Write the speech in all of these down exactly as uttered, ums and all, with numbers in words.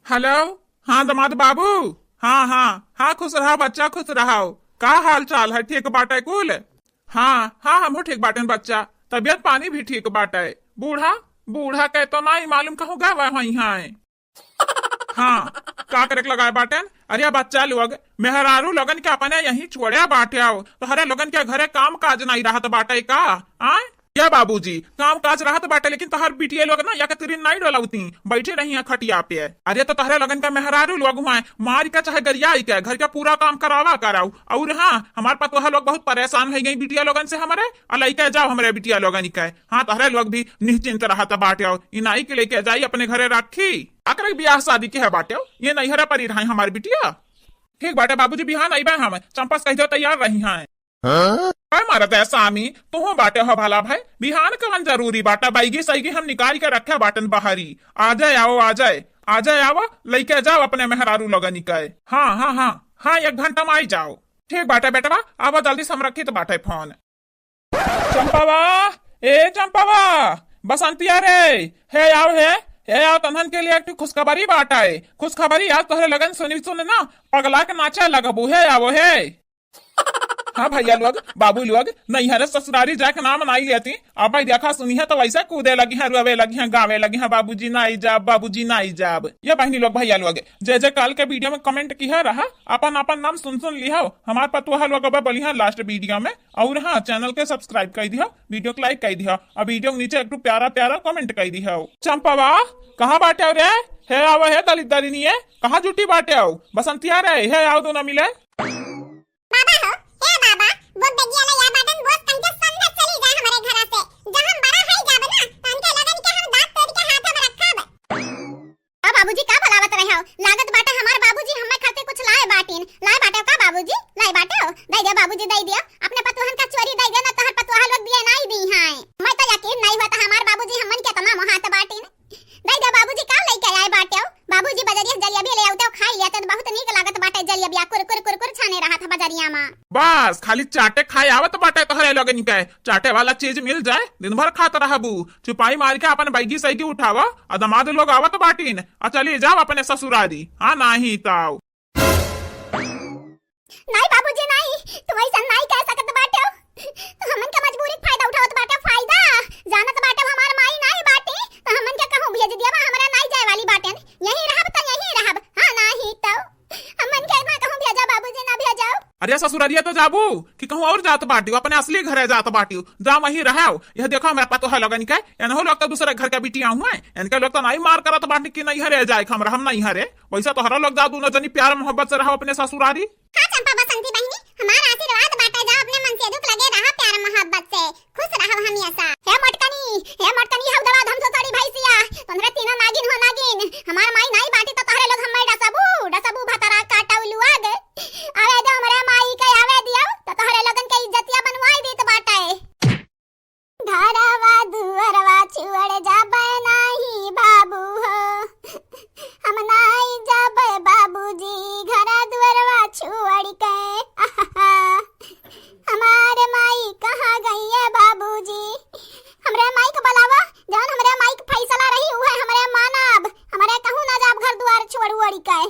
हेलो, हाँ दमाद बाबू, हाँ, हाँ, हाँ, खुश रहो बच्चा, खुश रहो। का हाल चाल है? ठीक बाटे कुल? हाँ, हाँ, हमहू ठीक बाटेन बच्चा, तबियत पानी भी ठीक बाटे। बूढ़ा, बूढ़ा के तो नाई मालूम कहूँ गवा होइहैं। हाँ, का करे के लगाए बाटेन? अरे बच्चा लोग, मेहरारू लोगन के अपने यहीं छोड़े बाटे हो, तोहरे लोगन के घरे काम काज नाई रहत बाटे का? आय? या बाबूजी, काम काज रहत बाटे, लेकिन तोहर बिटिया लोग ना एक तिरिन नाई डोलावती, बैठे रही हैं खटिया पे। अरे तो तोहरे लोगन का मेहरारू लोग हुआ, मार के चाहे गरियाई के घर का पूरा काम करावा कराऊ। और हाँ, हमार पतोहा लोग बहुत परेशान होइ गई बिटिया लोगन से हमरे, आ लइके जाओ हमरे बिटिया लोगन के। हाँ, तोहरे लोग भी निश्चिंत रहत बाटे हो, ई नाई के लेके जाई अपने घरे राखी। अकरे बियाह शादी के है बाटे हो, ये नैहरा पर ही रहे हमार बिटिया। ठीक बाटे बाबूजी, बिहान अइबे हम, चंपा से कह दो तैयार रही हैं। हाँ? काय मारत है सामी, तुहू बाटे हो भला भाई, बिहान कवन जरूरी बाटा, बैगी सैगी हम निकाल के रखे बाटन बाहरी। आ जाए, आओ, आ जाए, आ जाए, आओ, लइके जाओ अपने मेहरारू लोगन के। हाँ, हाँ, हाँ, हाँ, एक घंटा में आई जाओ। ठीक बाटे बेटवा, आवा जल्दी से, हम रखी तो बाटे फोन। चंपावा, ए चंपावा, बसंतिया रे, हे आओ हे, हे आओ, तन्हन के लिए एक ठो खुशखबरी बाटे। खुशखबरी आज तोहरे लोगन सुनी सुन ना, पगला के नाचे लगबू, हे आओ हे। हाँ भैया लोग, बाबू लोग, नैहरे ससुरारी जाए के नाम नाई लेती। अब भाई देखा सुनी है तो वैसे कूदे लगी हैं, रोवे लगी हैं, गावे लगी हैं, "बाबूजी नाई जाब, बाबूजी नाई जाब।" ये बहनी लोग, भैया लोग, जे जे काल के वीडियो में comment किहा रहा, अपन अपन नाम सुन सुन लिहा। हमार पतोहा लोग अब बोली हैं last वीडियो में। और हाँ, channel के subscribe कर दिहा, वीडियो को like कर दिहा, और वीडियो के नीचे एक ठो प्यारा प्यारा comment कर दिहा। चंपावा, कहाँ बाटे हो रे? हे आवा हे दलित दलिनिये, कहाँ जुटी बाटे हो? बसंतिया रे, हे आओ दोनों मिले। बाबा हो, हे बाबा, वो बेगिया ले या बाटन बोस कन के समझ चली जाए हमरे घरा से। जब हम बड़ा है जाब ना, तो उनके लगन के हम दांत तोड़ के हाथ में रखब। का बाबूजी का बोलावत रहे हो? लागत बाटे हमार बाबूजी हमें खातिर कुछ लाए बाटिन। लाए बाटे हो का बाबूजी? लाए बाटे हो? दे दे बाबूजी, दे दियो। अपने पतोहन का चोरी दे दे, ना तोहर पतोहा लोग दिए नाई दी हैं। मैं तो यकीन नहीं हुआ तो हमार बाबूजी हमन के इतना मोहात बाटिन। दे दे बाबूजी, का लेके आए बाटे हो? बाबूजी बजरिया से जलेबी ले आउते हो, खाई लेते तो बहुत नीक लागत बाटे जलेबिया, कुर कुर कुर कुर छाने रहा था बजरिया में। बस खाली चाटे खाए आवत बाटे तोहरे लोगन के, चाटे वाला चीज मिल जाए दिन भर खात रहबू। चुपाई मार के अपन बैगी सैगी उठावा, आ दमाद लोग आवत बाटिन, आ चली जाओ अपने ससुरारी। हाँ नाही ताऊ। नाई बाबूजी नाई, तू ऐसा नाई कह सकत बाटे हो। तू हमन के मजबूरी के फायदा उठावत बाटे, फायदा। जानत बाटे हमार माई नाई बाटी, तो हमन के कहूँ भेज दिया बा, हमरा नाई जाए वाली बाटे। यहीं रहब तो यहीं रहब। हाँ नाही तो हमन के ना कहूँ भेजा बाबूजी, ना भेजाओ। अरे ससुररिया तो जाबू कि कहूँ और जात बाटी, अपने असली घरे जात बाटी, जा वहीं रहो। यह देखो हमरा पतोहा लोगन के, एनहो लोग तो दूसरे घर के बिटिया हुए, इनके लोग तो नाई मार करत बाटी कि नैहरे जाए, हम रहम नैहरे। वैसे तोहरा लोग जा, दोनों जनी प्यार मोहब्बत से रहो अपने ससुरारी। हाँ चंपा बसंती बहिनी, हमार आशीर्वाद बाटे, जा अपने मन से दुख लगे रहा प्यार मोहब्बत से, खुश रहो हमेशा। हे मोटकनी, हे मोटकनी, हौ दवा धमसो साड़ी भैंसिया, तोहरे तीनों नागिन हो नागिन, हमार माई नाई बाटी तो तोहरे लोग हमें डसबू, डसबू भतरा काटौ लुआग। आवे दो हमरे माई के, आवे दियो, तो तोहरे लोगन के इज्जतिया बनवाई देत बाटे। घरवा दुअरवा छोड़ जाबे नाही बाबू हो, हम नाही जाबे बाबूजी, घर दुअरवा छोड़ के। आहा, हमार माई कहाँ गई है बाबूजी? हमरे माई के बुलावा, जौन हमरे माई के फैसला रही उहे हमरे मानब, हमरे कहूँ ना जाब घर दुआर छोड़ ओड़ के।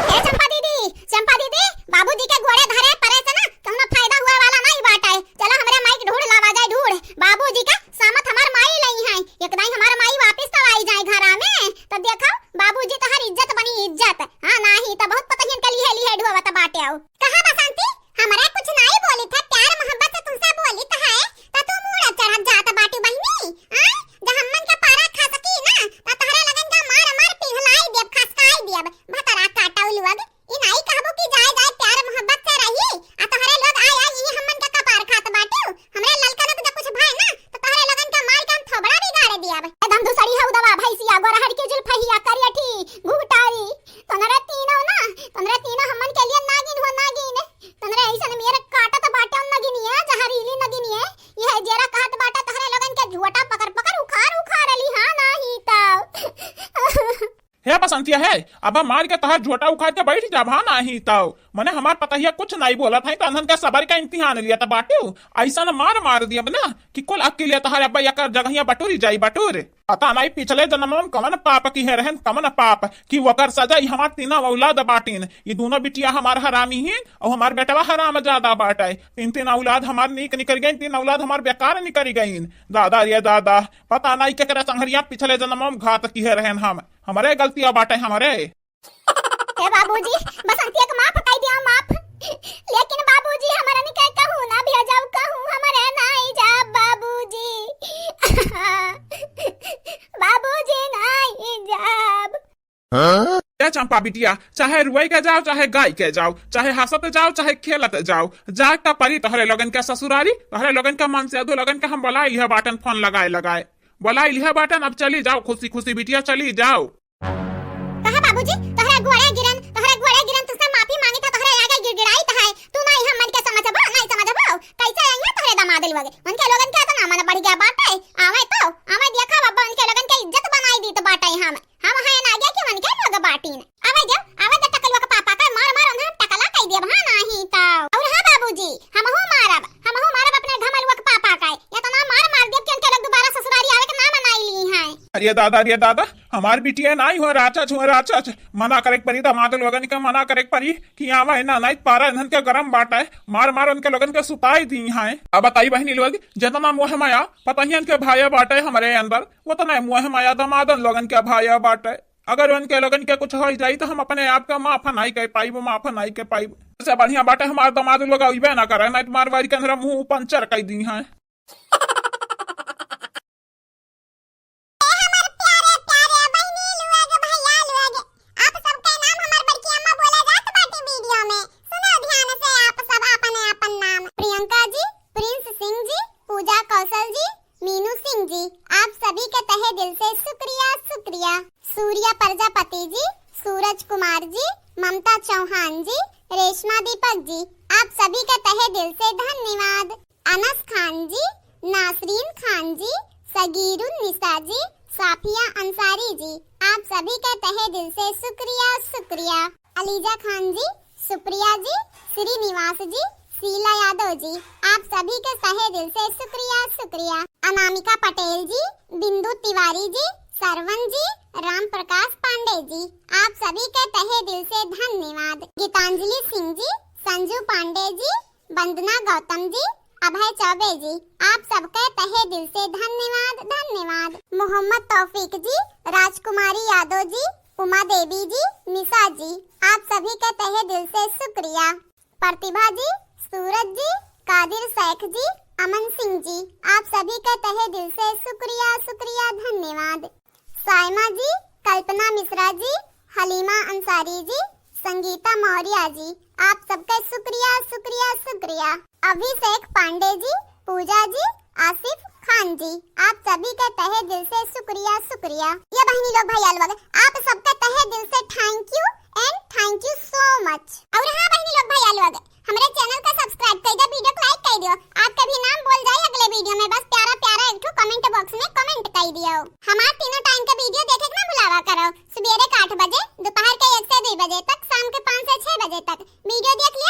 हे चंपा दीदी, चंपा दीदी, बाबूजी के गोड़े धरे परे से ना कौनो फायदा हुए वाला नहीं बाटे। चलो हमरे माई के ढूंढ लावा जाए, ढूंढ। बाबूजी के सामत हमार माई लई है, एक दाई हमार माई वापिस तो आई जाए घरा में, तो देखो बाबूजी तोहर इज्जत बनी इज्जत। हाँ नाही तो बहुत पतहियन के लिए लिए ढोवत बाटे हो। कहा बसंती, हमरा कुछ नाई बोलित है, प्यार मोहब्बत से तुमसे बोलित है, त तू मूड़ चढ़त जात बाटू बहिनी। आय, जब हमन के पारा खसकी ना, त तहरे लगन का मार मार पिघलाई देब, खसकाई देब। भतरा काटौ लुअग, ई नाई कहबू कि जाए जाए प्यार मोहब्बत से रही, आ तहरे लोग आय आय ई हमन का कपार खात बाटू। हमरे ललकन के कुछ भय ना, त तहरे लगन का मार के हम थोबड़ा बिगाड़ देब। एकदम दूसरी हौ दवा भैंसिया, गोरहर के जुल्फहिया, करियठी घुघटारी। तोनरे तीनों ना, तोनरे तीनों हमन के लिए नागिन हो नागिन। तोनरे ऐसन मेर काटत बाटे नगिनिया, जहरीली नगिनिया। यह जेरा कहत बाटे तोहरे लोगन के झोटा पकड़ पकड़ उखाड़ उखाड़ ली, हाँ नाही तो। हे बसंतिया है, अब मार के तहार झोटा उखाड़ के बैठ जाब, हाँ, नाही तउ। मने हमार पतहिया कुछ नाही बोलत है, तो अनहन का सबर का इम्तिहान लिया त बाटू। अइसन मार मार दियब ना कि कुल अकेले तहार अब्बा एकर जगहिया बटुरी जाई, बटुर। पता नाही पिछले जन्म में कवन पाप किहे रहन, कवन पाप कि ओकर सजा ई हमार तीनों औलाद बाटिन। ई दूनों बिटिया हमार हरामी हीन अउर हमार बेटवा हरामजादा बाटे। तीन तीन औलाद हमार नीक निकरि गइन, तीन औलाद हमार बेकार निकरि गइन। दादा रे दादा, पता नाही केकरा संघरिया पिछले जन्म में घात किहे रहन हम। हमरे गलतिया बाटे, हमरे। हे बाबूजी, बसंतिया के माफ कइ दिया, माफ। लेकिन बाबूजी, हमरन के कहूँ ना भेजब, कहूँ हमरे नाही जाब बाबूजी। बाबूजी, नाही जाब। ए चंपा बिटिया, चाहे रुआई के जाओ, चाहे गाई के जाओ, चाहे हंसत जाओ, चाहे खेलत जाओ, जाए त परी तोहरे लोगन के ससुरारी, तोहरे लोगन के मन से दो लोगन के हम बोलाइ लिहे बाटन फोन लगाए लगाए। बोलाइ लिहे बाटन, अब चली जाओ खुशी खुशी बिटिया, चली जाओ। कहा बाबूजी, तोहरे गोड़े गिरन, तोहरे गोड़े गिरन, तुझसे माफी मांगी था, तोहरे आगे गिड़गिड़ाई था है, तू नाही हमन के समझबो, नाही समझबो, कैसे आई है तोहरे दामाद लोग, उनके लोगन के इतना मन बढ़ गया बाटे, आवे तो, आवे देखा बाबा, उनके लोगन के इज्जत बनाई दी तो बाटे हम, हम हैं ना आगे कि उनके लोग बाटीन, आवे दे, आवे दे टकलुआ के पापा का, मार मार उन्हें टकला कइ दिया, हाँ नाही तो, और हाँ बाबूजी, हमहू मारब, हमहू मारब अपने घमलुआ के पापा का, इतना मार मार दिया कि उनके लोग दोबारा ससुरारी आवे के नाम नाही ली हैं। अरे दादा, अरे दादा, हमार बिटिया नाही हो राचच, हो राचच। मना करे के परी, दामाद लोगन के मना करे के परी कि आवा है ना, नाही पारा इन्हन के गरम बाटा है, मार मार उनके लोगन के सुताई दी है। अब बताई बहनी लोग, जितना मोह माया पतहियन के भाया बाटे हमरे अंदर, उतना मोह माया दामादन लोगन के भाया बाटे। अगर उनके लोगन के कुछ हो जाई तो हम अपने आप का माफ नाही कर पाइब, माफ नाही कर पाइब। से बढ़िया बाटे हमार दामाद लोग अइबे ना करे, नाही तो मार मार के अंदर मुंह पंचर कर दी है। ए हमर प्यारे प्यारे बहिनी लोग, भैया लोग, आप सबके नाम हमर बड़की अम्मा बोला जात बाटे वीडियो में। सुनो ध्यान से आप सब आपन आपन नाम। प्रियंका जी, प्रिंस सिंह जी, पूजा कौशल जी, मीनू सिंह जी, आप सभी के तहे दिल से शुक्रिया, शुक्रिया। सूर्या प्रजापति जी, सूरज कुमार जी, ममता चौहान जी, रेशमा दीपक जी, आप सभी के तहे दिल से धन्यवाद। अनस खान जी, नासरीन खान जी, सगीरुन निसा जी, साफिया अंसारी जी, आप सभी के तहे दिल से शुक्रिया, शुक्रिया। अलीजा खान जी, सुप्रिया जी, श्रीनिवास जी, शीला यादव जी, आप सभी के तहे दिल से शुक्रिया, शुक्रिया। अनामिका पटेल जी, बिंदु तिवारी जी, सरवन जी, राम प्रकाश पांडे जी, आप सभी के तहे दिल से धन्यवाद। गीतांजलि सिंह जी, संजू पांडे जी, वंदना गौतम जी, अभय चौबे जी, आप सबके तहे दिल से धन्यवाद, धन्यवाद। मोहम्मद तौफीक जी, राजकुमारी यादव जी, उमा देवी जी, निशा जी, आप सभी के तहे दिल से शुक्रिया। प्रतिभा जी, सूरज जी, कादिर शेख जी, अमन सिंह जी, आप सभी के तहे दिल से शुक्रिया, शुक्रिया, धन्यवाद। साइमा जी, कल्पना मिश्रा जी, हलीमा अंसारी जी, संगीता मौर्य जी, आप सबके शुक्रिया, शुक्रिया, शुक्रिया। अभिषेक पांडे जी, पूजा जी, आसिफ खान जी, आप सभी के तहे दिल से शुक्रिया, शुक्रिया। ये बहनी लोग, भैया लोग, आप सबके तहे दिल से thank you and thank you so much। और हाँ बहनी लोग, भैया लोग, हमरे channel का subscribe कर दो, video को like कर दो। आपका भी नाम बोल जाए अगले video में, बस प्यारा प्यारा एक ठो comment box में comment कर दियो। हमार तीनों time का video देखे के ना भुलावा करो, सुबेरे के आठ बजे, दोपहर के एक से दो बजे तक, शाम के पाँच से छह बजे तक video देख लियो।